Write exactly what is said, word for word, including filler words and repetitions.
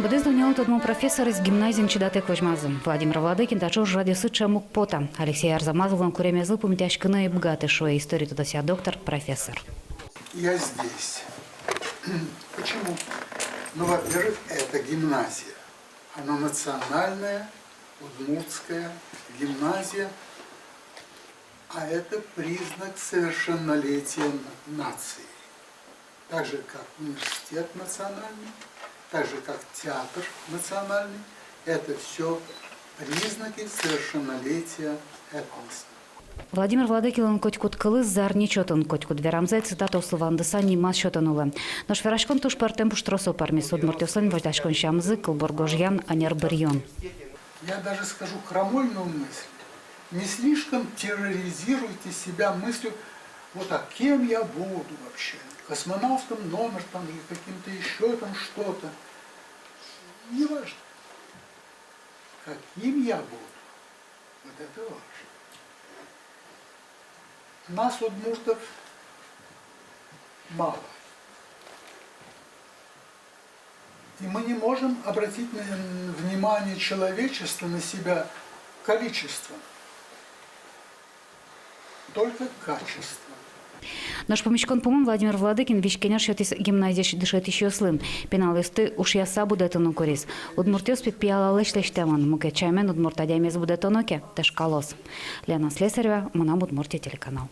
Быдэс дуннелы тодмо профессорез гимназиын чидатэк возьмазы. Владимир Владыкин таӵе ужрадъёсы ӵем уг пота. Алексей Арзамазовлэн куремезлы пумитъяськыны ӧй быгаты, шуэ история тодосъя доктор, профессор. Я здесь. Почему? Ну, во-первых, это гимназия. Она национальная, удмуртская гимназия. А это признак совершеннолетия н-, нации. Так же, как университет национальный, так же, как театр национальный, это всё признаки совершеннолетия этноса. Владимир Владыкинлэн котькуд кылыз зарни чотын, котькуд верамзэ цитатаослы вандыса нимаз сётон улэ. Нош вераськон туж пӧртэм пуштросо пӧрмиз: удмуртъёслэн возьдаськон сямзы, кылбур гожъян, ӧнер быръён. Я даже скажу крамольную мысль. Не слишком терроризируйте себя мыслью: «Вот, а кем я буду вообще? Космонавтом номер там или каким-то ещё там что-то». Неважно. Каким я буду? Вот это важно. Нас, удмуртов, мало. И мы не можем обратить на-, внимание человечества на себя количеством, только качеством. Нош пумиськон пумын Владимир Владыкин визь-кенеш сётӥз гимназиысь дышетӥсьёслы. Пиналъёсты ушъяса будэтыны куриз. Удмуртъёс пе пиялалэсь лэсьтэмын, мукет сямен удмурт адямиез будэтоно ке, тышкалоз. Лена Слесарева, «Мынам Удмуртие» телеканал.